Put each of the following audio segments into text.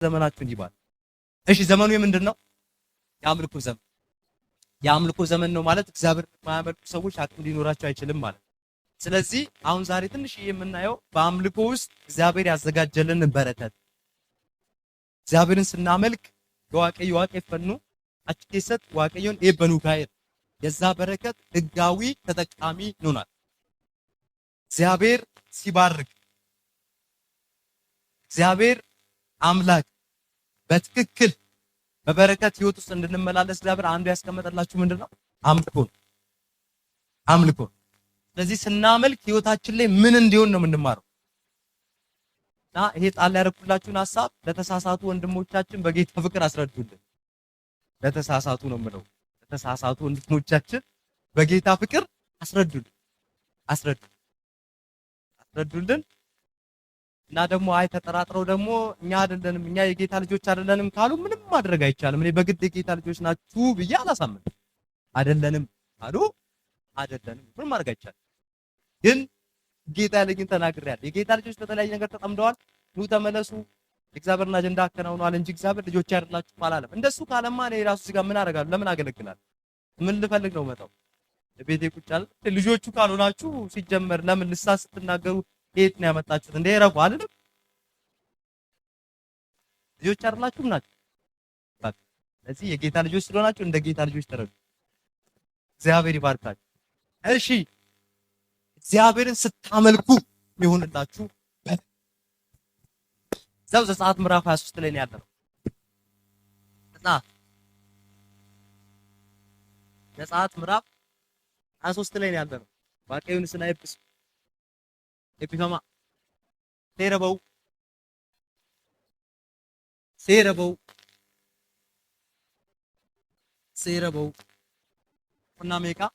ዘመናችሁን ይባርክ። እሺ ዘመኑ የምንድን ነው? የአምልኮ ዘመን። የአምልኮ ዘመን ነው ማለት እግዚአብሔር የማያመልኩ ሰዎች አቅም ሊኖራቸው አይችልም ማለት ነው። ስለዚህ አሁን ዛሬ ትንሽ የምናየው በአምልኮ ውስጥ እግዚአብሔር ያዘጋጀልን በረከት፣ እግዚአብሔርን ስናመልክ Waaqayyo waaqeffannu achi keessatti Waaqayyoon eebba nuu kaa'eera. የዛ በረከት ህጋዊ ተጠቃሚ እንሆናለን። እግዚአብሔር ሲባርክ፣ እግዚአብሔር አምላክ በትክክል በበረከት ህይወት ውስጥ እንድንመላለስ እግዚአብሔር አንዱ ያስቀመጠላችሁ ምንድነው? አምልኮ ነው። አምልኮ። ስለዚህ ስናመልክ ህይወታችን ላይ ምን እንዲሆን ነው የምንማረው? እና ይሄ ጣል ያደረኩላችሁን ሐሳብ ለተሳሳቱ ወንድሞቻችን በጌታ ፍቅር አስረዱልን። ለተሳሳቱ ነው የምለው። ለተሳሳቱ ወንድሞቻችን በጌታ ፍቅር አስረዱልን፣ አስረዱ አስረዱልን። እና ደግሞ አይ ተጠራጥረው ደግሞ እኛ አይደለንም፣ እኛ የጌታ ልጆች አይደለንም ካሉ ምንም ማድረግ አይቻልም። እኔ በግድ የጌታ ልጆች ናችሁ ብዬ አላሳምንም። አይደለንም ካሉ አይደለንም፣ ምንም ማድረግ አይቻልም። ግን ጌታ ያለኝን ተናግሬያለሁ። የጌታ ልጆች በተለያየ ነገር ተጠምደዋል። ኑ ተመለሱ፣ የእግዚአብሔርን አጀንዳ አከናውነዋል እንጂ እግዚአብሔር ልጆች አይደላችሁም አላለም። እንደሱ ካለማ እኔ ራሱ እዚህ ጋር ምን አደርጋለሁ? ለምን አገለግላለሁ? ምን ልፈልግ ነው መጣው? ቤቴ ቁጭ አለ። ልጆቹ ካልሆናችሁ ሲጀመር ለምን ልሳን ስትናገሩ የት ነው ያመጣችሁት? እንደ ረፉ አይደለም፣ ልጆች አይደላችሁም ናችሁ። በቃ ስለዚህ የጌታ ልጆች ስለሆናችሁ እንደ ጌታ ልጆች ተረዱ። እግዚአብሔር ይባርካችሁ። እሺ እግዚአብሔርን ስታመልኩ የሚሆንላችሁ እዛው ዘጸአት ምዕራፍ 23 ላይ ነው ያለነው። ዘጸአት ምዕራፍ 23 ላይ ነው ያለነው። Waaqayyoon isin haa eebbisu. Eebbifamaa. Seera ba'uu. Seera ba'uu. Seera ba'uu. Qonnaa meeqa?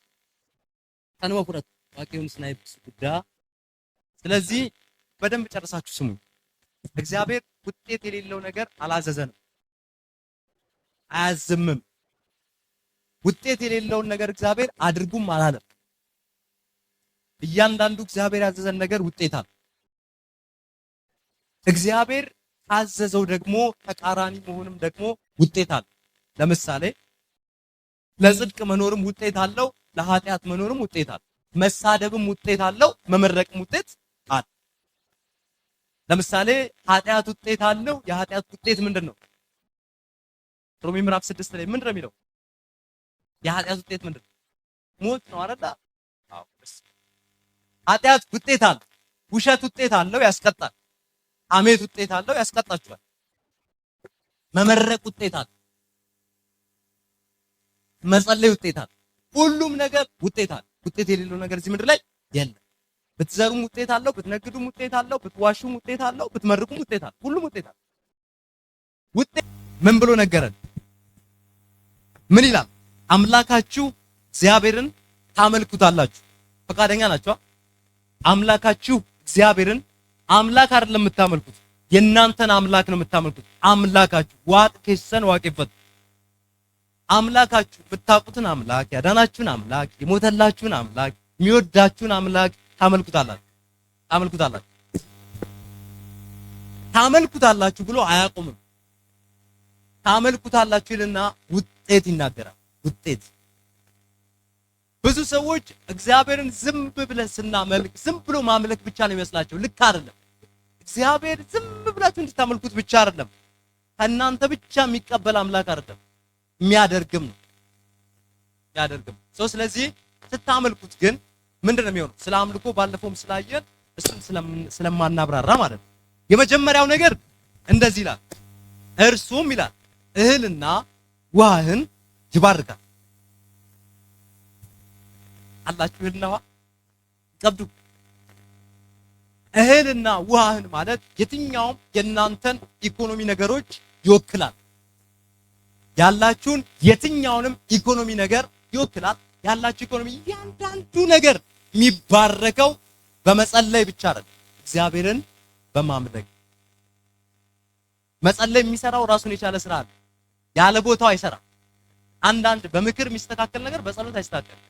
Kanuma fudhatu. Waaqayyoon isin haa eebbisu guddaa። ስለዚህ በደንብ ጨርሳችሁ ስሙ። እግዚአብሔር ውጤት የሌለው ነገር አላዘዘንም፣ አያዝምም። ውጤት የሌለውን ነገር እግዚአብሔር አድርጉም አላለም። እያንዳንዱ እግዚአብሔር ያዘዘን ነገር ውጤት አለው። እግዚአብሔር ካዘዘው ደግሞ ተቃራኒ መሆንም ደግሞ ውጤት አለው። ለምሳሌ ለጽድቅ መኖርም ውጤት አለው፣ ለኃጢአት መኖርም ውጤት አለው። መሳደብም ውጤት አለው፣ መመረቅም ውጤት አለው። ለምሳሌ ኃጢአት ውጤት አለው። የኃጢአት ውጤት ምንድን ነው? ሮሜ ምዕራፍ 6 ላይ ምንድን ነው የሚለው? የኃጢአት ውጤት ምንድን ነው? ሞት ነው አይደል? አዎ። ኃጢአት ውጤት አለው። ውሸት ውጤት አለው፣ ያስቀጣል። ሐሜት ውጤት አለው፣ ያስቀጣችኋል። መመረቅ ውጤት አለው። መጸለይ ውጤት አለው። ሁሉም ነገር ውጤት አለው። ውጤት የሌለው ነገር እዚህ ምድር ላይ የለም። ብትዘሩም ውጤት አለው፣ ብትነግዱም ውጤት አለው፣ ብትዋሹም ውጤት አለው፣ ብትመርቁም ውጤት አለው። ሁሉም ውጤት አለው። ውጤት ምን ብሎ ነገረን? ምን ይላል? አምላካችሁ እግዚአብሔርን ታመልኩታላችሁ። ፈቃደኛ ናችሁ? አምላካችሁ እግዚአብሔርን፣ አምላክ አይደለም የምታመልኩት፣ የእናንተን አምላክ ነው የምታመልኩት። አምላካችሁ Waaqa keessan waaqeffattu። አምላካችሁ የምታውቁትን አምላክ፣ ያዳናችሁን አምላክ፣ የሞተላችሁን አምላክ፣ የሚወዳችሁን አምላክ ታመልኩታላችሁ። ታመልኩታላችሁ ታመልኩታላችሁ ብሎ አያቆምም። ታመልኩታላችሁ ይልና ውጤት ይናገራል። ውጤት። ብዙ ሰዎች እግዚአብሔርን ዝም ብለን ስናመልክ ዝም ብሎ ማምለክ ብቻ ነው የሚመስላቸው። ልክ አይደለም። እግዚአብሔር ዝም ብላችሁ እንድታመልኩት ብቻ አይደለም። ከእናንተ ብቻ የሚቀበል አምላክ አይደለም። የሚያደርግም ነው፣ የሚያደርግም ሰው። ስለዚህ ስታመልኩት ግን ምንድን ነው የሚሆነው? ስለ አምልኮ ባለፈውም ስላየን እሱን ስለማናብራራ ማለት ነው። የመጀመሪያው ነገር እንደዚህ ይላል። እርሱም ይላል እህልና ውሃህን ይባርካል። አላችሁ እህልና ውሃ ቀብዱ። እህልና ውሃህን ማለት የትኛውም የእናንተን ኢኮኖሚ ነገሮች ይወክላል። ያላችሁን የትኛውንም ኢኮኖሚ ነገር ይወክላል። ያላችሁ ኢኮኖሚ እያንዳንዱ ነገር የሚባረከው በመጸለይ ብቻ አይደለም፣ እግዚአብሔርን በማምለክ። መጸለይ የሚሰራው ራሱን የቻለ ስራ አለ። ያለ ቦታው አይሰራም። አንዳንድ በምክር የሚስተካከል ነገር በጸሎት አይስተካከልም።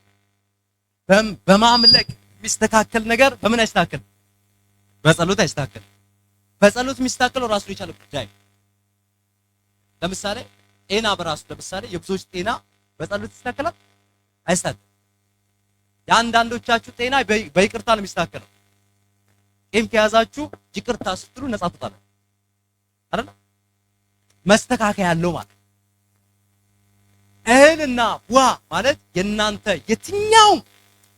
በማምለክ የሚስተካከል ነገር በምን አይስተካከልም? በጸሎት አይስተካከልም። በጸሎት የሚስተካከለው ራሱን የቻለ ጉዳይ። ለምሳሌ ጤና በራሱ ለምሳሌ የብዙዎች ጤና በጸሎት ይስተካከላል አይስተካከልም? የአንዳንዶቻችሁ ጤና በይቅርታ ነው የሚስተካከለው። ቂም ከያዛችሁ ይቅርታ ስትሉ ነፃ ትወጣላችሁ አይደል? መስተካከያ ያለው ማለት እህልና ውሃ ማለት የናንተ የትኛው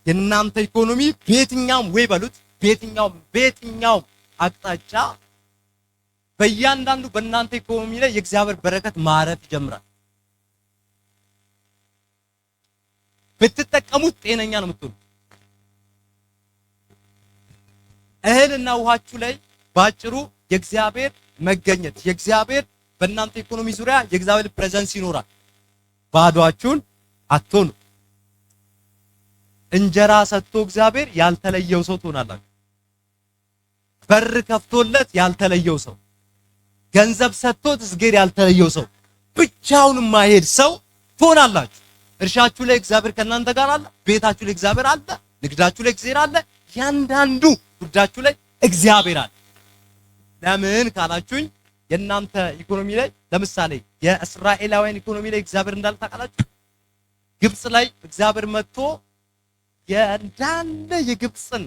የናንተ ኢኮኖሚ በየትኛውም ወይ በሉት በየትኛውም አቅጣጫ በእያንዳንዱ በእናንተ ኢኮኖሚ ላይ የእግዚአብሔር በረከት ማረፍ ይጀምራል። ብትጠቀሙት ጤነኛ ነው የምትሆኑት። እህልና ውሃችሁ ላይ ባጭሩ የእግዚአብሔር መገኘት የእግዚአብሔር በእናንተ ኢኮኖሚ ዙሪያ የእግዚአብሔር presence ይኖራል። ባዷችሁን አትሆኑ። እንጀራ ሰጥቶ እግዚአብሔር ያልተለየው ሰው ትሆናላችሁ። በር ከፍቶለት ያልተለየው ሰው፣ ገንዘብ ሰጥቶት እግዚአብሔር ያልተለየው ሰው፣ ብቻውን የማይሄድ ሰው ትሆናላችሁ። እርሻችሁ ላይ እግዚአብሔር ከእናንተ ጋር አለ። ቤታችሁ ላይ እግዚአብሔር አለ። ንግዳችሁ ላይ እግዚአብሔር አለ። ያንዳንዱ ጉዳችሁ ላይ እግዚአብሔር አለ። ለምን ካላችሁኝ የእናንተ ኢኮኖሚ ላይ ለምሳሌ የእስራኤላውያን ኢኮኖሚ ላይ እግዚአብሔር እንዳለ ታውቃላችሁ። ግብጽ ላይ እግዚአብሔር መጥቶ የእንዳለ የግብጽን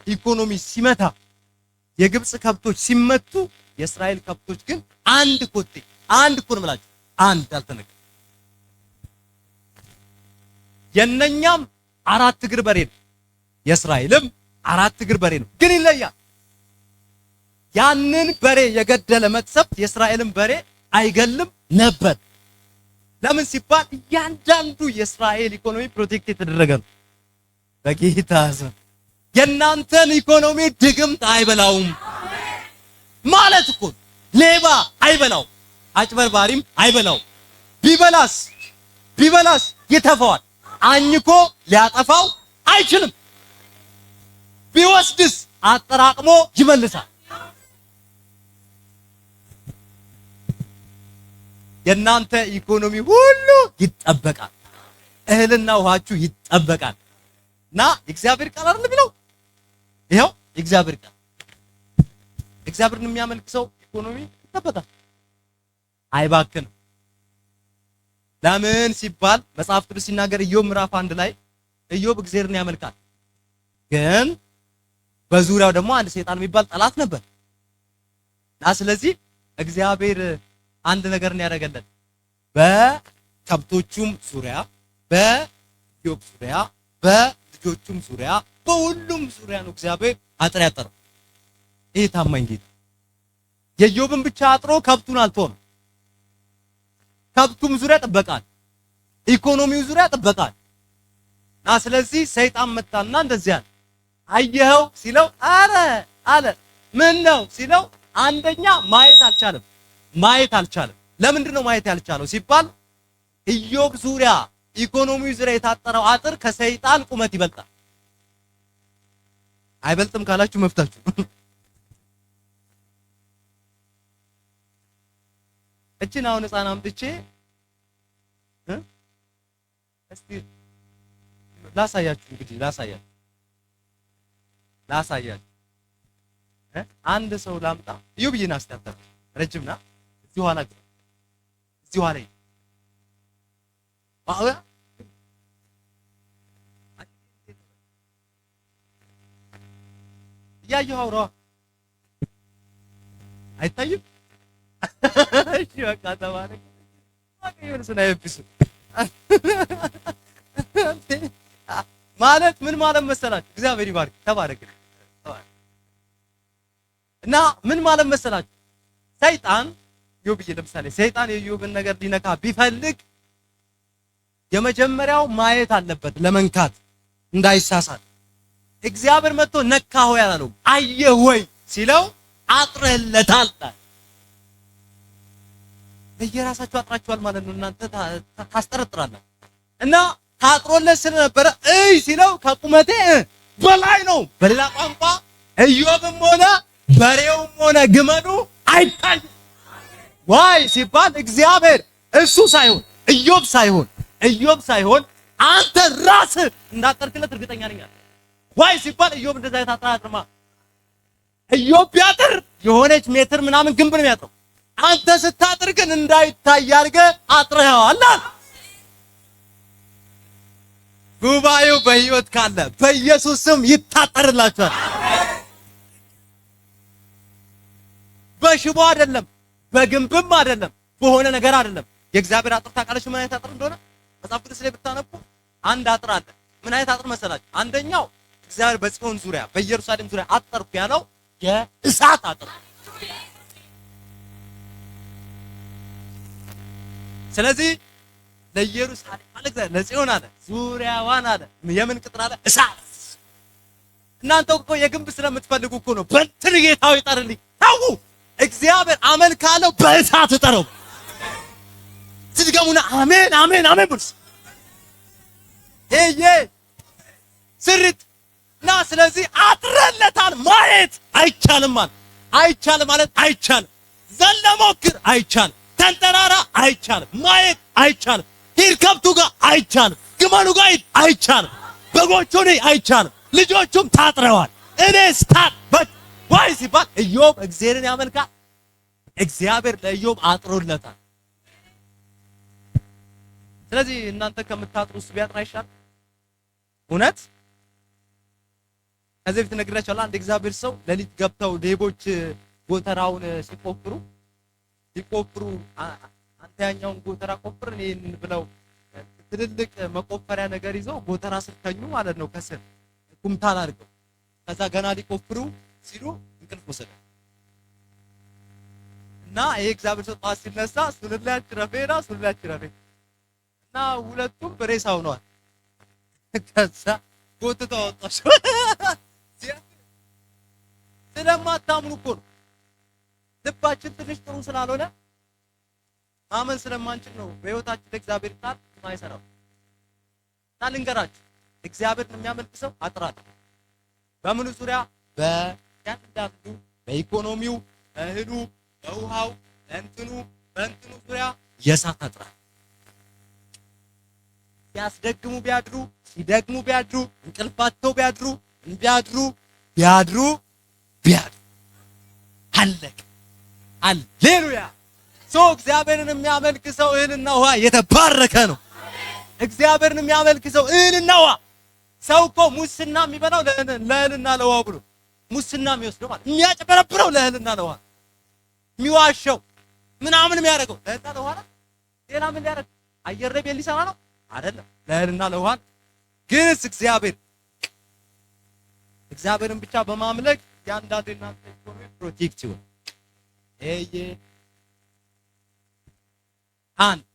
ኢኮኖሚ ሲመታ የግብጽ ከብቶች ሲመቱ የእስራኤል ከብቶች ግን አንድ ኮቴ አንድ እኮ ነው የምላችሁ አንድ አልተነካ። የነኛም አራት እግር በሬ ነው፣ የእስራኤልም አራት እግር በሬ ነው፣ ግን ይለያል። ያንን በሬ የገደለ መቅሰፍት የእስራኤልን በሬ አይገልም ነበር። ለምን ሲባል እያንዳንዱ የእስራኤል ኢኮኖሚ protect የተደረገ ነው በጌታ ስም። የእናንተን ኢኮኖሚ ድግምት አይበላውም ማለት እኮ ሌባ አይበላው፣ አጭበርባሪም አይበላው። ቢበላስ ይተፋዋል፣ አኝኮ ሊያጠፋው አይችልም። ቢወስድስ አጠራቅሞ ይመልሳል። የእናንተ ኢኮኖሚ ሁሉ ይጠበቃል። እህልና ውሃችሁ ይጠበቃል። እና የእግዚአብሔር ቃል አይደል የሚለው? ይኸው የእግዚአብሔር ቃል። እግዚአብሔርን የሚያመልክ ሰው ኢኮኖሚ ይጠበቃል፣ አይባክንም። ለምን ሲባል መጽሐፍ ቅዱስ ሲናገር ኢዮብ ምዕራፍ 1 ላይ ኢዮብ እግዚአብሔርን ያመልካል፣ ግን በዙሪያው ደግሞ አንድ ሰይጣን የሚባል ጠላት ነበር። እና ስለዚህ እግዚአብሔር አንድ ነገርን ያደረገለት በከብቶቹም ዙሪያ በኢዮብ ዙሪያ በልጆቹም ዙሪያ በሁሉም ዙሪያ ነው እግዚአብሔር አጥር ያጠረው። ይሄ ታማኝ ጌታ የኢዮብን ብቻ አጥሮ ከብቱን አልተወም። ከብቱም ዙሪያ ጥበቃል፣ ኢኮኖሚው ዙሪያ ጥበቃል። እና ስለዚህ ሰይጣን መጣና እንደዚህ አለ፣ አየኸው ሲለው አረ አለ። ምን ነው ሲለው አንደኛ ማየት አልቻለም። ማየት አልቻለም። ለምንድን ነው ማየት ያልቻለው ሲባል ኢዮብ ዙሪያ ኢኮኖሚው ዙሪያ የታጠረው አጥር ከሰይጣን ቁመት ይበልጣል። አይበልጥም ካላችሁ መፍታችሁ። እቺን አሁን ህፃን አምጥቼ እስቲ ላሳያችሁ፣ እንግዲህ ላሳያችሁ አንድ ሰው ላምጣ። ኢዮብዬን አስታጣ ረጅም ና እዚህ ኋላ እዚህ ኋላ ባው እያየሁ አውራዋ አይታይም። እሺ በቃ ተባረክ። ማለት ምን ማለት መሰላችሁ? እግዚአብሔር ይባርክ። ተባረክ። እና ምን ማለት መሰላችሁ? ሰይጣን ኢዮብዬ ለምሳሌ ሰይጣን የኢዮብን ነገር ሊነካ ቢፈልግ የመጀመሪያው ማየት አለበት ለመንካት እንዳይሳሳት። እግዚአብሔር መጥቶ ነካ ሆይ አላለው፣ አየህ ወይ ሲለው አጥረህለታል። በየራሳችሁ አጥራችኋል ማለት ነው። እናንተ ታስጠረጥራላችሁ። እና ታጥሮለት ስለነበረ እይ ሲለው ከቁመቴ በላይ ነው። በሌላ ቋንቋ ኢዮብም ሆነ በሬውም ሆነ ግመሉ አይታይም። why ሲባል እግዚአብሔር እሱ ሳይሆን ኢዮብ ሳይሆን አንተ ራስህ እንዳጠርክለት እርግጠኛ ነኝ አለ። why ሲባል ኢዮብ እንደዛ የታጠረ አጥርማ። ኢዮብ ቢያጥር የሆነች ሜትር ምናምን ግንብ ነው የሚያጥረው። አንተ ስታጥር ግን እንዳይታይ አድርገህ አጥረኸዋል አለ። ጉባኤው በሕይወት ካለ በኢየሱስ ስም ይታጠርላችኋል። በሽቦ አይደለም፣ በግንብም አይደለም፣ በሆነ ነገር አይደለም። የእግዚአብሔር አጥር ታውቃለች ምን አይነት አጥር እንደሆነ? መጽሐፍ ቅዱስ ላይ ብታነቡ አንድ አጥር አለ። ምን አይነት አጥር መሰላችሁ? አንደኛው እግዚአብሔር በጽዮን ዙሪያ በኢየሩሳሌም ዙሪያ አጠርኩ ያለው የእሳት አጥር። ስለዚህ ለኢየሩሳሌም አለ እግዚአብሔር፣ ለጽዮን አለ፣ ዙሪያዋን አለ፣ የምን ቅጥር አለ? እሳት። እናንተ እኮ የግንብ ስለምትፈልጉ እኮ ነው። በእንትን ጌታው ይጠርልኝ። ተው፣ እግዚአብሔር አመልካለሁ በእሳት እጠረው። ስትገሙና አሜን አሜን አሜን ብሉስ ይሄ ስርት እና ስለዚህ አጥረለታል። ማየት አይቻልም ማለት አይቻልም ማለት አይቻልም። ዘለ ሞክር አይቻልም። ተንጠራራ አይቻልም። ማየት አይቻልም። ሂድ ከብቱ ጋር አይቻልም። ግመሉ ጋር ሂድ አይቻልም። በጎቹን አይቻልም። ልጆቹም ታጥረዋል። እኔስ ታጥበት ዋይ ሲባል ኢዮብ እግዚአብሔርን ያመልካል። እግዚአብሔር ለኢዮብ አጥሮለታል። ስለዚህ እናንተ ከምታጥሩ እሱ ቢያጥር አይሻልም? እውነት ከዚህ በፊት ነግሬያቸዋለሁ። አንድ እግዚአብሔር ሰው ሌሊት ገብተው ሌቦች ጎተራውን ሲቆፍሩ አንተ ያኛውን ጎተራ ቆፍር እኔን ብለው ትልልቅ መቆፈሪያ ነገር ይዘው ጎተራ ስር ተኙ ማለት ነው። ከስር ኩምታል አድርገው ከዛ ገና ሊቆፍሩ ሲሉ እንቅልፍ ወሰደ እና ይሄ እግዚአብሔር ሰው ጠዋት ሲነሳ ሱልላች ረፌና ሱልላች ረፌ እና ሁለቱም በሬሳ ሆነዋል። ከዛ ጎትተው አወጣቸው። ስለማታምኑ እኮ ነው። ልባችን ትንሽ ጥሩ ስላልሆነ ማመን ስለማንችል ነው በህይወታችን ለእግዚአብሔር ቃል የማይሰራው። እና ልንገራችሁ፣ እግዚአብሔርን የሚያመልክ ሰው አጥራል። በምኑ ዙሪያ? በእያንዳንዱ በኢኮኖሚው፣ በእህሉ፣ በውሃው፣ በእንትኑ በእንትኑ ዙሪያ የእሳት አጥራል። ሲያስደግሙ ቢያድሩ፣ ሲደግሙ ቢያድሩ፣ እንቅልፋቸው ቢያድሩ፣ ቢያድሩ ቢያድሩ ቢያድሩ አለቀ። ሃሌሉያ። ሰው እግዚአብሔርን የሚያመልክ ሰው እህልና ውሃ የተባረከ ነው። እግዚአብሔርን የሚያመልክ ሰው እህልና ውሃ። ሰው እኮ ሙስና የሚበላው ለእህልና ለውሃ ብሎ ሙስና የሚወስደው ማለት የሚያጭበረብረው ለእህልና ለውሃ፣ የሚዋሸው ምናምን የሚያደርገው ለእህልና ለውሃ ነው። ሌላ ምን ሊያደርግ? አየር ላይ ቤት ሊሰራ ነው አይደለም፣ ለእህልና ለውሃ። ግንስ እግዚአብሔርን ብቻ በማምለክ ያንዳንዱ እናንተ ኢኮኖሚ protect ይሁን። እየ አንድ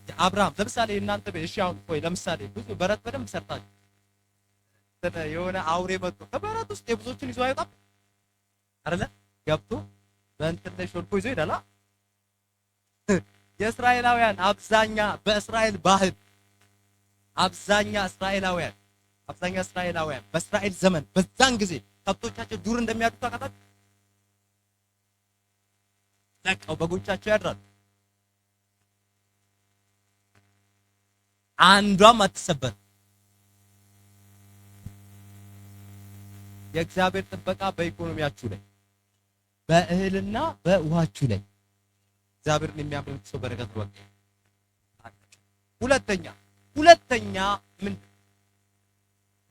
አብርሃም ለምሳሌ እናንተ እሺ፣ አሁን ቆይ ለምሳሌ ብዙ በረት በደንብ ሰርታችሁ የሆነ አውሬ መጥቶ ከበረት ውስጥ የብዙዎችን ይዞ አይወጣም አይደለ? ገብቶ በእንትን ላይ ሾልኮ ይዞ ይሄዳል። የእስራኤላውያን አብዛኛ በእስራኤል ባህል አብዛኛ እስራኤላውያን በእስራኤል ዘመን በዛን ጊዜ ከብቶቻቸው ዱር እንደሚያድሩ ታውቃላችሁ። ለቀው በጎቻቸው ያድራሉ። አንዷም አትሰበር። የእግዚአብሔር ጥበቃ በኢኮኖሚያችሁ ላይ በእህልና በውሃችሁ ላይ እግዚአብሔርን የሚያመልክ ሰው በረከት ነው። ሁለተኛ ሁለተኛ ምን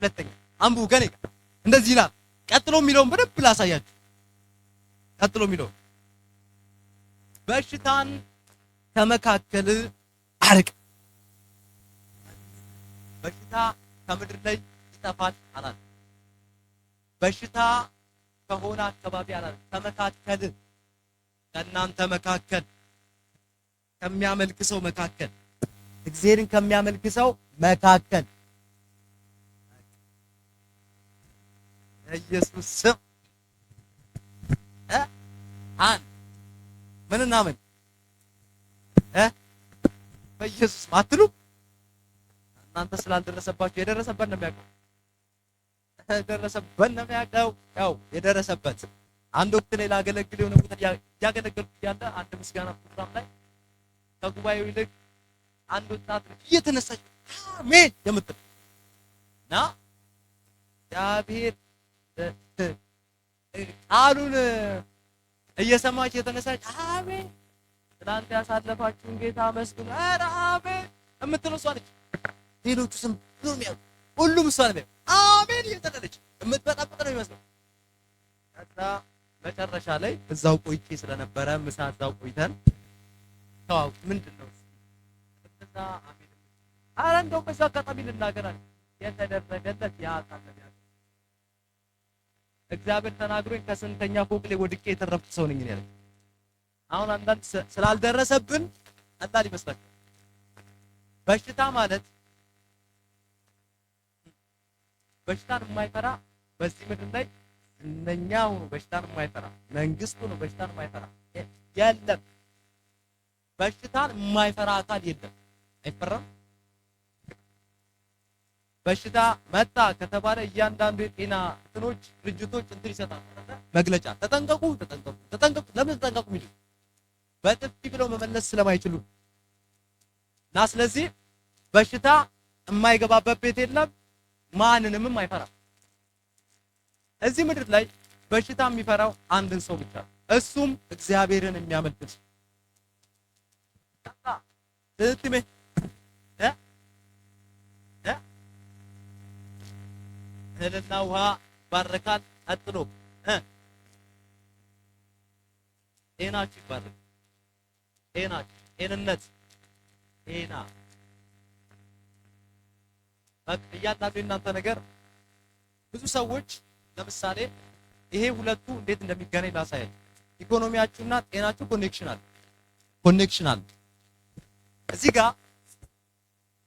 ሁለተኛ አንብቡ ከኔ ጋር እንደዚህ ይላል። ቀጥሎ የሚለውን በደንብ ላሳያችሁ። ቀጥሎ የሚለውን በሽታን ከመካከል አርቅ፣ በሽታ ከምድር ላይ ይጠፋል አላለም። በሽታ ከሆነ አካባቢ አላለም። ከመካከል ከእናንተ መካከል ከሚያመልክ ሰው መካከል እግዚአብሔርን ከሚያመልክ ሰው መካከል ኢየሱስ ስም አንድ ምንና ምን በኢየሱስ አትሉ። እናንተ ስላልደረሰባችሁ የደረሰበት ነው የሚያውቀው። የደረሰበት ነው የሚያውቀው። ያው የደረሰበት አንድ ወቅት ላይ ላገለግል የሆነ ቦታ እያገለገልኩ እያለ አንድ ምስጋና ፕሮግራም ላይ ከጉባኤው ይልቅ አንድ ወጣት እየተነሳች አሜን የምትል እና እግዚአብሔር ቃሉን እየሰማች የተነሳች አሜን፣ ትናንት ያሳለፋችሁን ጌታ አመስግኑ፣ ኧረ አሜን የምትለው እሷ ነች። ሌሎቹ ስም ብሎ የሚያሉ ሁሉም እሷ ነው። አሜን እየተለለች የምትበጣበጥ ነው የሚመስለው። ከዛ መጨረሻ ላይ እዛው ቆይቼ ስለነበረ ምሳ እዛው ቆይተን ተዋው ምንድን ነው እዛ አሜን። ኧረ እንደው በዛ አጋጣሚ ልናገር አለ የተደረገለት ያ አካል ነው። እግዚአብሔር ተናግሮኝ ከስንተኛ ፎቅ ላይ ወድቄ የተረፍኩ ሰው ነኝ ያለች። አሁን አንዳንድ ስላልደረሰብን ቀላል ይመስላል። በሽታ ማለት በሽታን የማይፈራ በዚህ ምድር ላይ ዝነኛ ሆኖ በሽታን የማይፈራ መንግስት ሆኖ በሽታን የማይፈራ የለም። በሽታን የማይፈራ አካል የለም። አይፈራም። በሽታ መጣ ከተባለ እያንዳንዱ የጤና እንትኖች ድርጅቶች እንትን ይሰጣሉ መግለጫ፣ ተጠንቀቁ፣ ተጠንቀቁ፣ ተጠንቀቁ። ለምን ተጠንቀቁ የሚሉ በጥፊ ብለው መመለስ ስለማይችሉ እና ስለዚህ በሽታ የማይገባበት ቤት የለም። ማንንም አይፈራም። እዚህ ምድር ላይ በሽታ የሚፈራው አንድን ሰው ብቻ ነው። እሱም እግዚአብሔርን የሚያመልክ ሰው። ትትሜ እ እ እህልና ውሃ ይባረካል። ቀጥሎ ጤናችሁ ይባረካል። ጤናችሁ፣ ጤንነት፣ ጤና በቃ እያንዳንዱ የእናንተ ነገር። ብዙ ሰዎች ለምሳሌ ይሄ ሁለቱ እንዴት እንደሚገናኝ ላሳያችሁ። ኢኮኖሚያችሁና ጤናችሁ connection አለ፣ connection አለ። እዚህ ጋር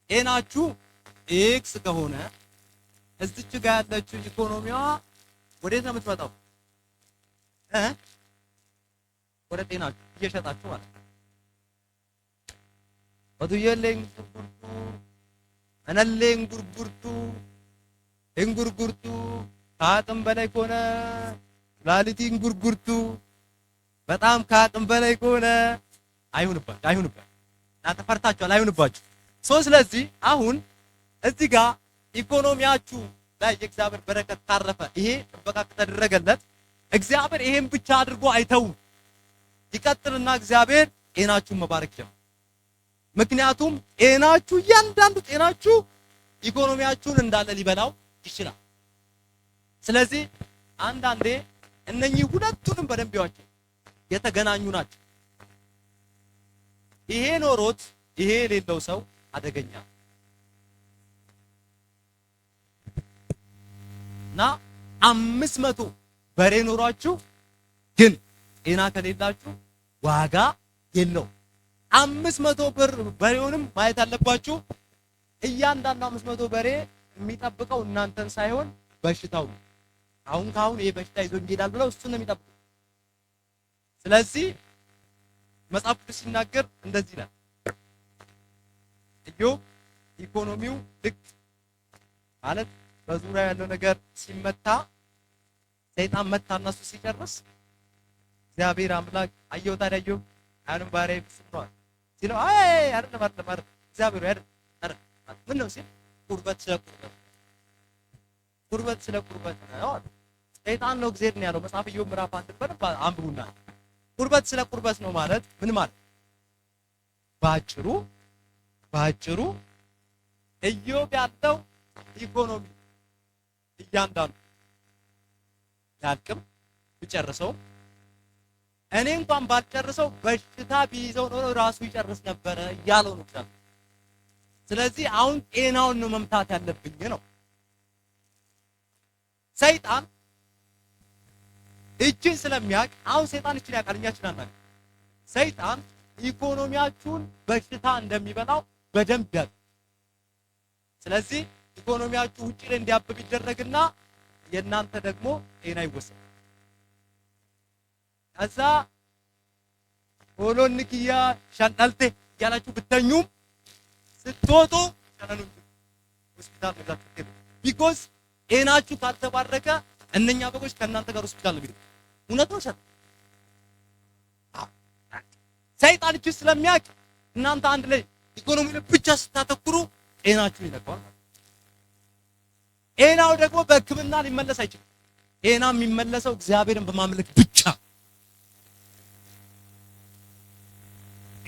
ጤናችሁ X ከሆነ እዚች ጋር ያለችው ኢኮኖሚዋ ወዴት ነው የምትመጣው? ወደ ጤናችሁ እየሸጣችሁ ማለት ነው። ወዱየለኝ ጉርጉርቱ አነለኝ ጉርጉርቱ እንጉርጉርቱ ከአቅም በላይ ከሆነ ኩላሊቲ እንጉርጉርቱ በጣም ከአቅም በላይ ከሆነ አይሁንባችሁ፣ አይሁንባችሁ። እናንተ ፈርታችኋል፣ አይሁንባችሁ። so ስለዚህ አሁን እዚህ ጋር ኢኮኖሚያችሁ ላይ የእግዚአብሔር በረከት ካረፈ፣ ይሄ ጥበቃ ከተደረገለት እግዚአብሔር ይሄን ብቻ አድርጎ አይተውም። ይቀጥልና እግዚአብሔር ጤናችሁን መባረክ ይጀምራል። ምክንያቱም ጤናችሁ እያንዳንዱ ጤናችሁ ኢኮኖሚያችሁን እንዳለ ሊበላው ይችላል። ስለዚህ አንዳንዴ እነኚህ ሁለቱንም በደንብ ያዋቸው የተገናኙ ናቸው። ይሄ ኖሮት ይሄ የሌለው ሰው አደገኛ እና 500 በሬ ኖሯችሁ ግን ጤና ከሌላችሁ ዋጋ የለውም። 500 ብር በሬውንም ማየት አለባችሁ። እያንዳንዱ 500 በሬ የሚጠብቀው እናንተን ሳይሆን በሽታው ነው። አሁን ካሁን ይሄ በሽታ ይዞኝ ይሄዳል ብለው እሱን ነው የሚጠብቀው። ስለዚህ መጽሐፍ ቅዱስ ሲናገር እንደዚህ ይላል። ኢዮብ ኢኮኖሚው ልክ ማለት በዙሪያው ያለው ነገር ሲመታ ሰይጣን መታና እሱ ሲጨርስ እግዚአብሔር አምላክ አየው። ታዲያ ኢዮብ አሁንም ባሪያዬ ፍጹም ነው ሲለው አይ አይደለም አይደለም አይደለም እግዚአብሔር አይደለም አይደለም ምን ነው ሲል ቁርበት ስለ ቁርበት ቁርበት ስለ ቁርበት ነው አለ። ሰይጣን ነው እግዚአብሔር ነው ያለው። መጽሐፈ ኢዮብ ምዕራፍ 1 በደንብ አንብቡና ቁርበት ስለ ቁርበት ነው ማለት ምን ማለት? ባጭሩ ባጭሩ ኢዮብ ያለው ኢኮኖሚ እያንዳንዱ ያልቅም ብጨርሰው እኔ እንኳን ባልጨርሰው በሽታ ቢይዘው ኖሮ ራሱ ይጨርስ ነበረ እያለው ነው እግዚአብሔር። ስለዚህ አሁን ጤናውን ነው መምታት ያለብኝ ነው። ሰይጣን እጅን ስለሚያውቅ አሁን ሰይጣን እጅን ያውቃል፣ እኛ እጅን አናውቅም። ሰይጣን ኢኮኖሚያችሁን በሽታ እንደሚበላው በደንብ ያውቃል። ስለዚህ ኢኮኖሚያችሁ ውጪ ላይ እንዲያብብ ይደረግና የእናንተ ደግሞ ጤና ይወሰዳል። ከዛ ሆሎንኪያ ሻንጣልቴ እያላችሁ ብተኙም ስትወጡ ሸነኑ ሆስፒታል መግባት ትችላላችሁ። because ጤናችሁ ካልተባረከ እነኛ በጎች ከእናንተ ጋር ሆስፒታል ነው የሚሄዱት። እውነት ነው። ሰይጣን እጅ ስለሚያውቅ እናንተ አንድ ላይ ኢኮኖሚ ላይ ብቻ ስታተኩሩ ጤናችሁን ይነካዋል። ጤናው ደግሞ በሕክምና ሊመለስ አይችልም። ጤና የሚመለሰው እግዚአብሔርን በማምለክ ብቻ።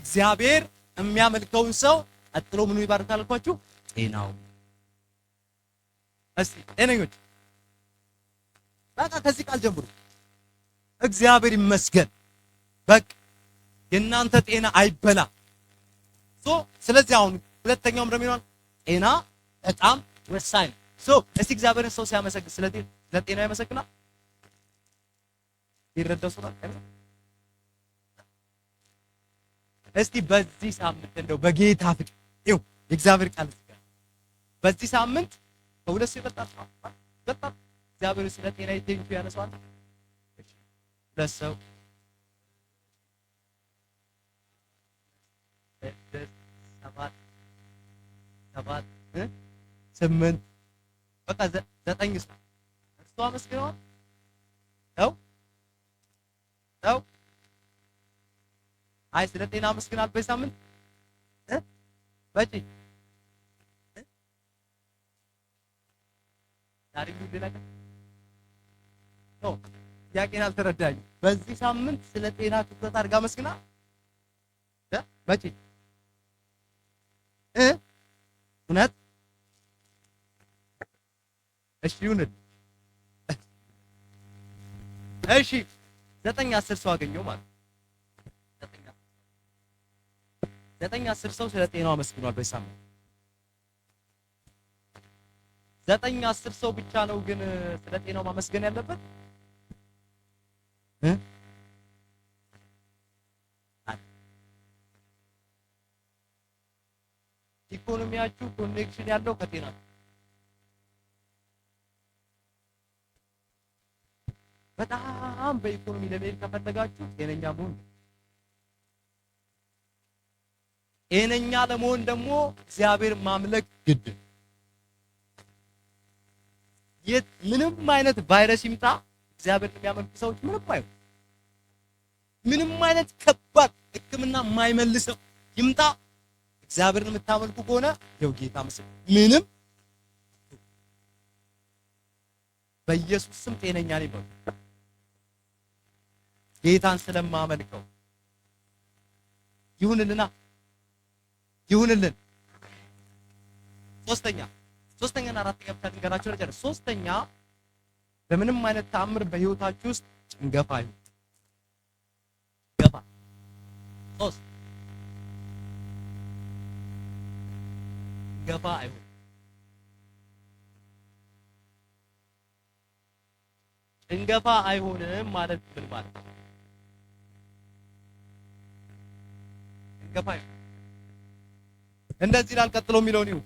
እግዚአብሔር የሚያመልከውን ሰው ቀጥሎ ምኑ ይባርካል አልኳችሁ? ጤናው። እስቲ ጤነኞች በቃ ከዚህ ቃል ጀምሩ። እግዚአብሔር ይመስገን። በቃ የእናንተ ጤና አይበላ። So ስለዚህ አሁን ሁለተኛውም ደግሞ ይሆናል ጤና በጣም ወሳኝ ነው። So እስቲ እግዚአብሔርን ሰው ሲያመሰግን ስለ ጤና ያመሰግናል? ይረዳው ሰው አይደል? እስቲ በዚህ ሳምንት እንደው በጌታ ፍቅር ይኸው የእግዚአብሔር ቃል እዚህ ጋር በዚህ ሳምንት ከሁለት ሰው ይበልጣል በጣም እግዚአብሔር ስለ ጤና thank you ያነሳዋል። ሁለት ሰው 6 7 7 8 በቃ 9 ሰው እርሱ አመስግነዋል። ነው ነው አይ ስለ ጤና አመስግናል። በዚህ ሳምንት በጪ ዛሬ ሌላ ቀን ነው። ጥያቄን አልተረዳኝ። በዚህ ሳምንት ስለ ጤና ትኩረት አድርጋ አመስግና በጪ እውነት እሺ ይሁንልህ። እሺ 9 10 ሰው አገኘው ማለት 9 10 ሰው ስለ ጤናው አመስግኗል በዚህ ሳምንት። 9 10 ሰው ብቻ ነው ግን ስለ ጤናው ማመስገን ያለበት? ኢኮኖሚያችሁ connection ያለው ከጤና በጣም በኢኮኖሚ ለመሄድ ከፈለጋችሁ ጤነኛ መሆን፣ ጤነኛ ለመሆን ደግሞ እግዚአብሔር ማምለክ ግድ። ምንም አይነት ቫይረስ ይምጣ እግዚአብሔር የሚያመልኩ ሰዎች ምንም አይሆን። ምንም አይነት ከባድ ሕክምና የማይመልሰው ይምጣ እግዚአብሔርን የምታመልኩ ከሆነ ይኸው ጌታ ምስል ምንም በኢየሱስ ስም ጤነኛ ነኝ በሉ። ጌታን ስለማመልከው ይሁንልና ይሁንልን። ሶስተኛና አራተኛ ብቻ ልንገራችሁ ልጨርስ። ሶስተኛ በምንም አይነት ተአምር በህይወታችሁ ውስጥ ጭንገፋ ይሁን። ገፋ ሶስት ጭንገፋ አይሁን። ጭንገፋ አይሆንም ማለት ምን ማለት ነው? ጭንገፋ አይሁን። እንደዚህ ይላል ቀጥሎ የሚለውን ይሁን።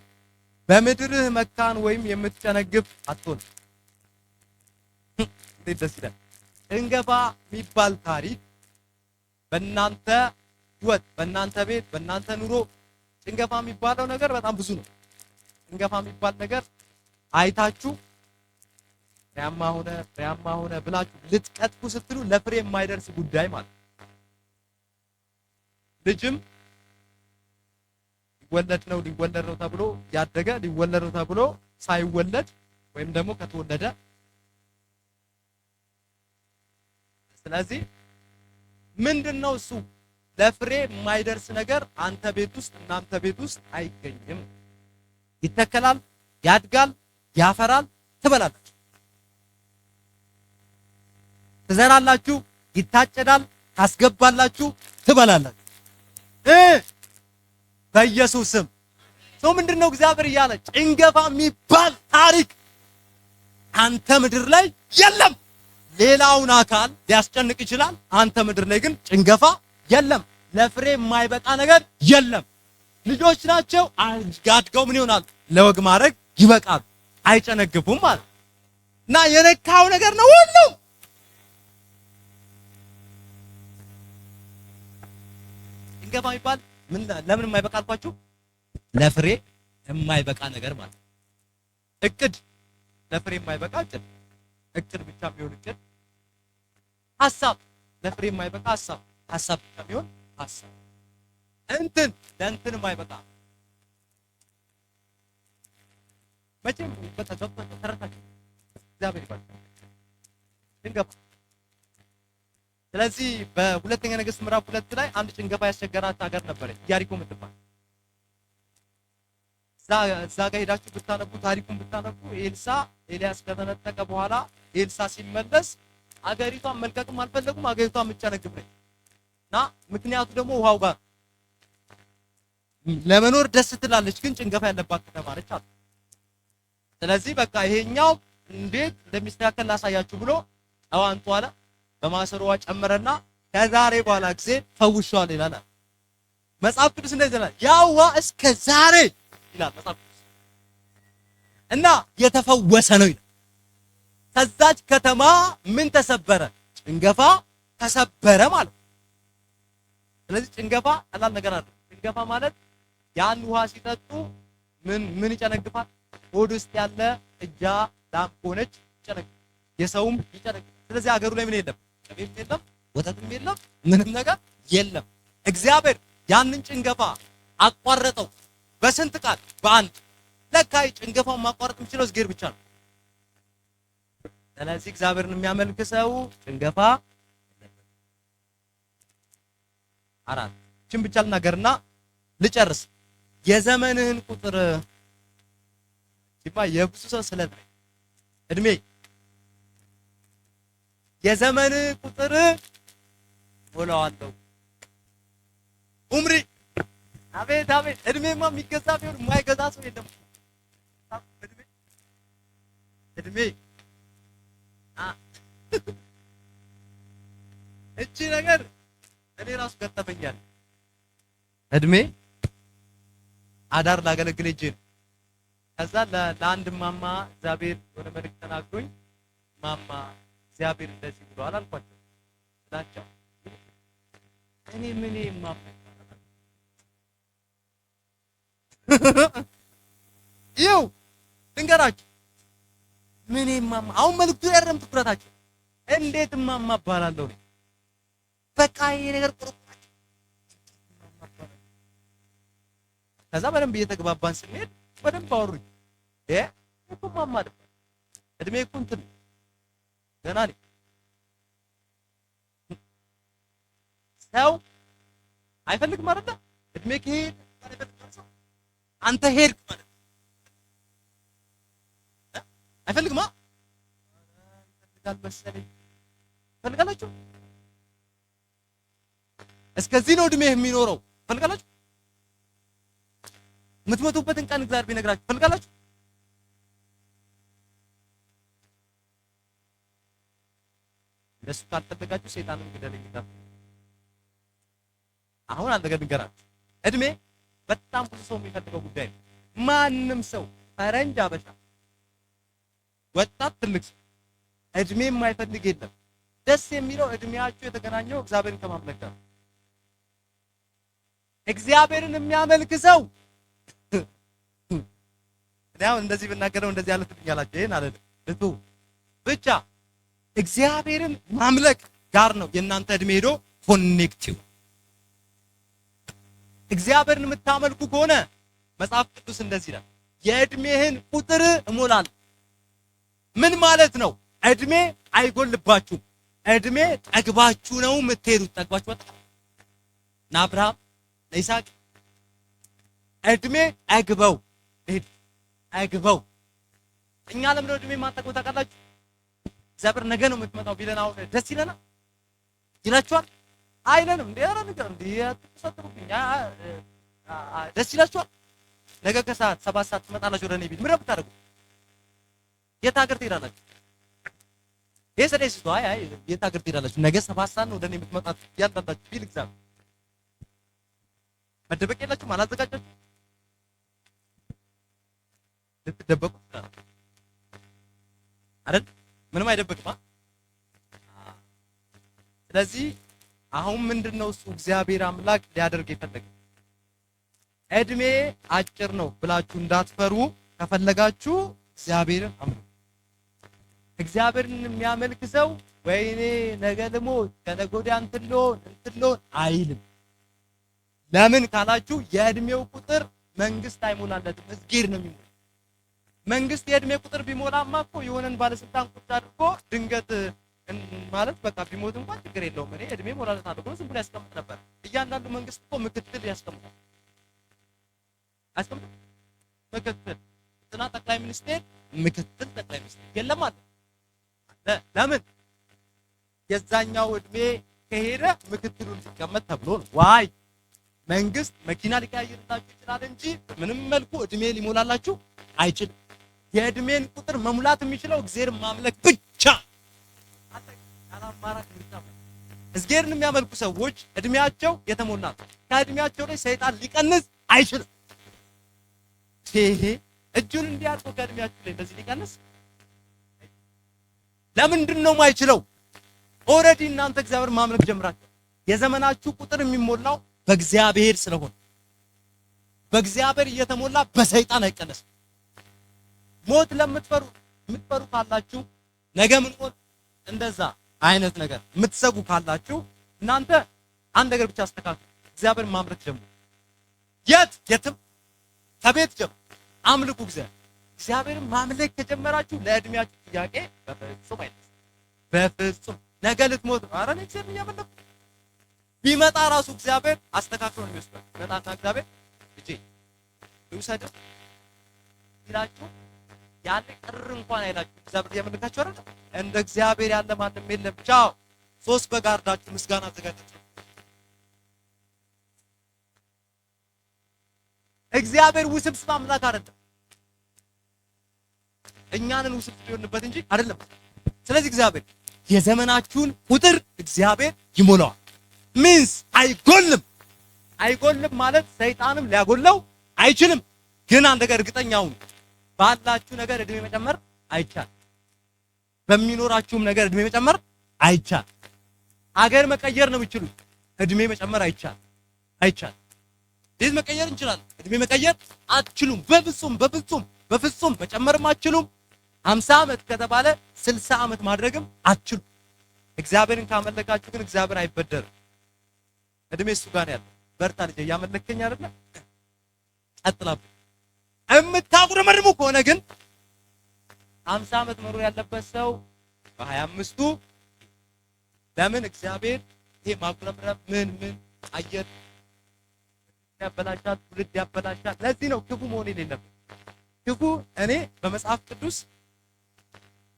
በምድርህ መካን ወይም የምትጨነግፍ አትሆን። እንዴት ደስ ይላል! ጭንገፋ የሚባል ታሪክ በእናንተ ህይወት፣ በእናንተ ቤት፣ በእናንተ ኑሮ ጭንገፋ የሚባለው ነገር በጣም ብዙ ነው። ጭንገፋ የሚባል ነገር አይታችሁ ፍሬያማ ሆነ ፍሬያማ ሆነ ብላችሁ ልትቀጥፉ ስትሉ ለፍሬ የማይደርስ ጉዳይ ማለት ልጅም ሊወለድ ነው ተብሎ ያደገ ሊወለድ ነው ተብሎ ሳይወለድ ወይም ደግሞ ከተወለደ፣ ስለዚህ ምንድነው እሱ ለፍሬ የማይደርስ ነገር አንተ ቤት ውስጥ እናንተ ቤት ውስጥ አይገኝም። ይተከላል፣ ያድጋል፣ ያፈራል፣ ትበላላችሁ፣ ትዘራላችሁ፣ ይታጨዳል፣ ታስገባላችሁ፣ ትበላላችሁ በኢየሱስ ስም። ሰው ምንድነው እግዚአብሔር እያለ ጭንገፋ የሚባል ታሪክ አንተ ምድር ላይ የለም። ሌላውን አካል ሊያስጨንቅ ይችላል። አንተ ምድር ላይ ግን ጭንገፋ የለም። ለፍሬ የማይበቃ ነገር የለም። ልጆች ናቸው፣ አድገው ምን ይሆናል? ለወግ ማድረግ ይበቃሉ፣ አይጨነግፉም ማለት እና የነካው ነገር ነው ሁሉ። ጭንገፋ የሚባል ምን ለምን የማይበቃ አልኳችሁ? ለፍሬ የማይበቃ ነገር ማለት እቅድ፣ ለፍሬ የማይበቃ እቅድ፣ እቅድ ብቻ የሚሆን እቅድ፣ ሐሳብ ለፍሬ የማይበቃ ሐሳብ፣ ሐሳብ ብቻ የሚሆን ሐሳብ፣ እንትን ለእንትን የማይበቃ መቼም በተረታችሁ እግዚአብሔር ይባርክ። ጭንገፋ ስለዚህ በሁለተኛ ነገሥት ምዕራፍ 2 ላይ አንድ ጭንገፋ ያስቸገራት ሀገር ነበረች፣ ኢያሪኮ የምትባል። እዛ ጋር ሄዳችሁ ብታነቡ ታሪኩን ብታነቡ ኤልሳ ኤልያስ ከተነጠቀ በኋላ ኤልሳ ሲመለስ አገሪቷን መልቀቅም አልፈለጉም። አገሪቷን የምትጨነግፍ ነች እና ምክንያቱ ደግሞ ውሃው ጋር ለመኖር ደስ ትላለች፣ ግን ጭንገፋ ያለባት ከተማ ነች አሉ። ስለዚህ በቃ ይሄኛው እንዴት እንደሚስተካከል ላሳያችሁ ብሎ ጨው አምጡ አለ። በማሰሮዋ ጨመረና ከዛሬ በኋላ ጊዜ ፈውሻለሁ ይላል መጽሐፍ ቅዱስ። እንደዚህ ይላል፣ ያ ውሃ እስከ ዛሬ ይላል መጽሐፍ ቅዱስ እና የተፈወሰ ነው ይላል። ከዛች ከተማ ምን ተሰበረ? ጭንገፋ ተሰበረ ማለት። ስለዚህ ጭንገፋ ቀላል ነገር አይደለም። ጭንገፋ ማለት ያን ውሃ ሲጠጡ ምን ይጨነግፋል? ሆድ ውስጥ ያለ ጥጃ ላም ሆነች ይጨነግፋል፣ የሰውም ይጨነግፋል። ስለዚህ አገሩ ላይ ምን የለም? ቅቤም የለም፣ ወተትም የለም፣ ምንም ነገር የለም። እግዚአብሔር ያንን ጭንገፋ አቋረጠው። በስንት ቃል? በአንድ። ለካ ጭንገፋውን ማቋረጥ የሚችለው እግዚአብሔር ብቻ ነው። ስለዚህ እግዚአብሔርን የሚያመልክ ሰው ጭንገፋ አራት እችን ብቻ ልናገርና ልጨርስ። የዘመንህን ቁጥር ሲባ የብዙ ሰው ስለት ነው። እድሜ የዘመን ቁጥር ሞላዋለሁ። ኡምሪ አቤት አቤት እድሜማ የሚገዛ ቢሆን የማይገዛ ሰው የለም። እድሜ እቺ ነገር እኔ ራሱ ገጠመኛል። እድሜ አዳር ላገለግል ሄጄ ነው። ከዛ ለአንድ ማማ እግዚአብሔር የሆነ መልእክት ተናግሮኝ ማማ እግዚአብሔር እንደዚህ ብሏል አልኳቸው። ስላቸው እኔ ምን ማማ ይኸው ልንገራችሁ፣ ምን ማማ አሁን መልእክቱ ያረም ትኩረታቸው እንዴት ማማ እባላለሁ ነው። በቃ ይሄ ነገር ቁርቁራቸው። ከዛ በደንብ እየተግባባን ስንሄድ በደንብ አወሩኝ። እኮ ማማ አይደለም እድሜ እኮ እንትን ገና ነኝ። ሰው አይፈልግም አይደለ? እድሜ ከሄደ አይፈልግም ሰው። አንተ ሄድክ ማለት አይፈልግማ። ይፈልጋል መሰለኝ። ትፈልጋላችሁ? እስከዚህ ነው እድሜህ የሚኖረው። ትፈልጋላችሁ? የምትሞቱበትን ቀን እግዚአብሔር ቢነግራችሁ ትፈልጋላችሁ? እንደሱ ካልፈለጋችሁ ሰይጣንን ግደለኝ ይላል። አሁን አንድ ነገር ልንገራችሁ። እድሜ በጣም ብዙ ሰው የሚፈልገው ጉዳይ ነው። ማንም ሰው ፈረንጅ፣ አበሻ፣ ወጣት፣ ትልቅ ሰው እድሜ የማይፈልግ የለም። ደስ የሚለው እድሜያችሁ የተገናኘው እግዚአብሔርን ከማምለክ ጋር። እግዚአብሔርን የሚያመልክ ሰው እኔ አሁን እንደዚህ ብናገረው እንደዚህ ያለ ትሉኛላችሁ። ይሄን አለ ልቱ ብቻ እግዚአብሔርን ማምለክ ጋር ነው የእናንተ እድሜ ሄዶ connective። እግዚአብሔርን የምታመልኩ ከሆነ መጽሐፍ ቅዱስ እንደዚህ ይላል፣ የእድሜህን ቁጥር እሞላለሁ። ምን ማለት ነው? እድሜ አይጎልባችሁም። እድሜ ጠግባችሁ ነው የምትሄዱት። ጠግባችሁ ወጣ ለአብርሃም ለይስሐቅ እድሜ ጠግበው ሄዱ። ጠግበው እኛ ለምን እድሜ የማንጠግበው ታውቃላችሁ? እግዚአብሔር ነገ ነው የምትመጣው ቢለን አሁን ደስ ይለናል? ይላችኋል? አይለንም። እንዴ ኧረ ንገር እንዴ አትሰጥሩብኝ። ደስ ይላችኋል? ነገ ከሰዓት 7 ሰዓት ትመጣላችሁ ወደ እኔ ቢል ምን ብታደርጉ? የት ሀገር ትሄዳላችሁ? የሰደስቶ አይ አይ የት ሀገር ትሄዳላችሁ? ነገ 7 ሰዓት ነው ወደ እኔ የምትመጣት ያንዳንዳችሁ ቢል እግዚአብሔር መደበቅ የላችሁም? አላዘጋጃችሁም? ልትደበቁ ትችላላችሁ አይደል? ምንም አይደበቅም። ስለዚህ አሁን ምንድነው እሱ እግዚአብሔር አምላክ ሊያደርግ የፈለገው? እድሜ አጭር ነው ብላችሁ እንዳትፈሩ። ከፈለጋችሁ እግዚአብሔርን አምልኩ። እግዚአብሔርን የሚያመልክ ሰው ወይኔ ነገ ልሞት ከነገ ወዲያ እንትን ልሆን እንትን ልሆን አይልም። ለምን ካላችሁ የእድሜው ቁጥር መንግስት አይሞላለትም፣ እግዚአብሔር ነው የሚሞላው። መንግስት የእድሜ ቁጥር ቢሞላማ እኮ የሆነን ባለስልጣን ቁጭ አድርጎ ድንገት ማለት በቃ ቢሞት እንኳን ችግር የለውም እኔ እድሜ ሞላለታለሁ ብሎ ዝም ብሎ ያስቀምጥ ነበር። እያንዳንዱ መንግስት እኮ ምክትል ያስቀምጣል። አያስቀምጥም? ምክትል እንትና ጠቅላይ ሚኒስቴር፣ ምክትል ጠቅላይ ሚኒስቴር የለም አለ። ለምን? የዛኛው እድሜ ከሄደ ምክትሉ እንዲቀመጥ ተብሎ ነው። Why? መንግስት መኪና ሊቀያይርላችሁ ይችላል እንጂ ምንም መልኩ እድሜ ሊሞላላችሁ አይችልም። የእድሜን ቁጥር መሙላት የሚችለው እግዚአብሔርን ማምለክ ብቻ። ያለ አማራጭ ምርጫ እግዚአብሔርን የሚያመልኩ ሰዎች እድሜያቸው የተሞላ ነው። ከእድሜያቸው ላይ ሰይጣን ሊቀንስ አይችልም። ይሄ እጁን እንዲያርጎ ከእድሜያችሁ ላይ እንደዚህ ሊቀንስ ለምንድን ነው የማይችለው? Already እናንተ እግዚአብሔር ማምለክ ጀምራችሁ የዘመናችሁ ቁጥር የሚሞላው በእግዚአብሔር ስለሆነ በእግዚአብሔር እየተሞላ በሰይጣን አይቀነስም። ሞት ለምትፈሩ የምትፈሩ ካላችሁ፣ ነገ ምን ሆን እንደዛ አይነት ነገር የምትሰጉ ካላችሁ እናንተ አንድ ነገር ብቻ አስተካክሉ። እግዚአብሔር ማምለክ ጀምሩ። የት የትም ከቤት ጀምሩ። አምልኩ እግዚአብሔር። እግዚአብሔርን ማምለክ ከጀመራችሁ ለእድሜያችሁ ጥያቄ በፍጹም አይነሳም። በፍጹም ነገ ልትሞት ነው። ኧረ እኔ እግዚአብሔርን እያመለኩ ቢመጣ ራሱ እግዚአብሔር አስተካክሎ ነው የሚወስደው። ቢመጣና እግዚአብሔር ልጄ ልውሰድህ ይላችሁ ያን ቅር እንኳን አይላችሁ። እግዚአብሔር እያመለካችሁ አይደል? እንደ እግዚአብሔር ያለ ማንም የለም። ቻው። 3 በግ አርዳችሁ ምስጋና አዘጋጃችሁ። እግዚአብሔር ውስብስብ አምላክ አይደለም። እኛንን ውስብስብ ሊሆንበት እንጂ አይደለም። ስለዚህ እግዚአብሔር የዘመናችሁን ቁጥር እግዚአብሔር ይሞላዋል። Means አይጎልም። አይጎልም ማለት ሰይጣንም ሊያጎለው አይችልም። ግን አንድ ነገር እርግጠኛ ሁኑ፣ ባላችሁ ነገር እድሜ መጨመር አይቻልም። በሚኖራችሁም ነገር እድሜ መጨመር አይቻልም። አገር መቀየር ነው የሚችሉት፣ እድሜ መጨመር አይቻልም። አይቻልም። ቤት መቀየር እንችላለን፣ እድሜ መቀየር አትችሉም። በፍጹም በፍጹም በፍጹም መጨመርም አትችሉም። 50 ዓመት ከተባለ 60 ዓመት ማድረግም አትችሉም። እግዚአብሔርን ካመለካችሁ ግን እግዚአብሔር አይበደርም። እድሜ እሱ ጋር ነው ያለው። በርታ ልጄ፣ እያመለከኝ አይደለ? ቀጥላብኝ። እምታጉረመርሙ ከሆነ ግን 50 ዓመት መኖር ያለበት ሰው በ25ቱ ለምን እግዚአብሔር ይሄ ማጉረምረም ምን ምን አየር ያበላሻል፣ ትውልድ ያበላሻል። ለዚህ ነው ክፉ መሆን የሌለብን። ክፉ እኔ በመጽሐፍ ቅዱስ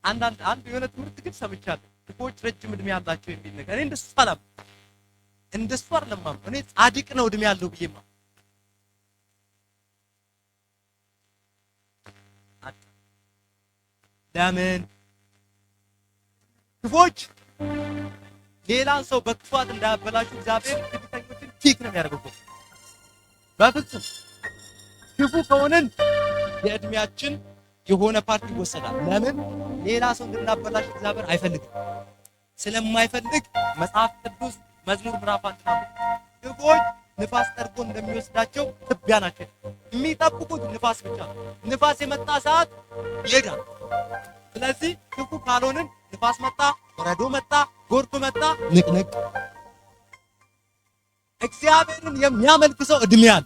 አንድ የሆነ ትምህርት ግን ሰምቻለሁ። ክፉዎች ረጅም እድሜ ያላቸው የሚል ነገር። እኔ እንደሱ አላምንም። እንደሱ አይደለም ማለት እኔ ጻድቅ ነው እድሜ ያለው ብዬማ ለምን ክፉዎች ሌላን ሰው በክፋት እንዳያበላሹ እግዚአብሔር ትዕቢተኞችን kick ነው የሚያደርገው። በፍጹም ክፉ ከሆንን የእድሜያችን የሆነ part ይወሰዳል። ለምን ሌላ ሰው እንድናበላሽ እግዚአብሔር አይፈልግም። ስለማይፈልግ መጽሐፍ ቅዱስ መዝሙር ምዕራፍ 1 ክፉዎች ንፋስ ጠርጎ እንደሚወስዳቸው ትቢያ ናቸው። የሚጠብቁት ንፋስ ብቻ ነው። ንፋስ የመጣ ሰዓት ይሄዳል። ስለዚህ ክፉ ካልሆንን ንፋስ መጣ፣ በረዶ መጣ፣ ጎርፍ መጣ፣ ንቅንቅ። እግዚአብሔርን የሚያመልክ ሰው እድሜ አለ።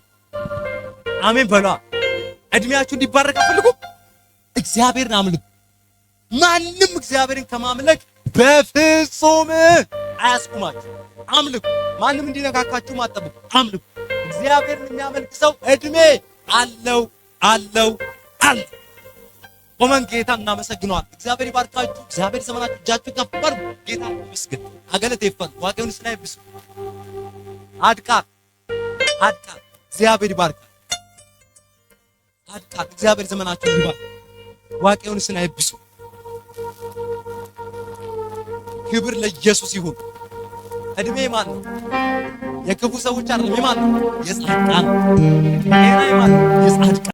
አሜን በሏ። እድሜያችሁ እንዲባረክ አትፈልጉም? እግዚአብሔርን አምልኩ። ማንም እግዚአብሔርን ከማምለክ በፍጹም አያስቁማችሁ። አምልኩ። ማንም እንዲነካካችሁ አትጠብቁ። አምልኩ። እግዚአብሔርን የሚያመልክ ሰው እድሜ አለው አለው አለው። ቆመን ጌታ እናመሰግነዋል። እግዚአብሔር ይባርካችሁ። እግዚአብሔር ዘመናችሁ እጃችሁ ከፍ አድርጉ። ጌታ ይመስገን። አገለቴ ይፈል ዋቄውን ስላይ ብሱ አድቃ አድቃ እግዚአብሔር ይባርካል። አድቃ እግዚአብሔር ዘመናችሁ ይባርክ። ዋቄውን ስናይ ብሱ። ክብር ለኢየሱስ ይሁን። እድሜ ማን ነው? የክፉ ሰዎች አይደለም። የማን ነው? የጻድቃን። ጤና የማን ነው? የጻድቃን።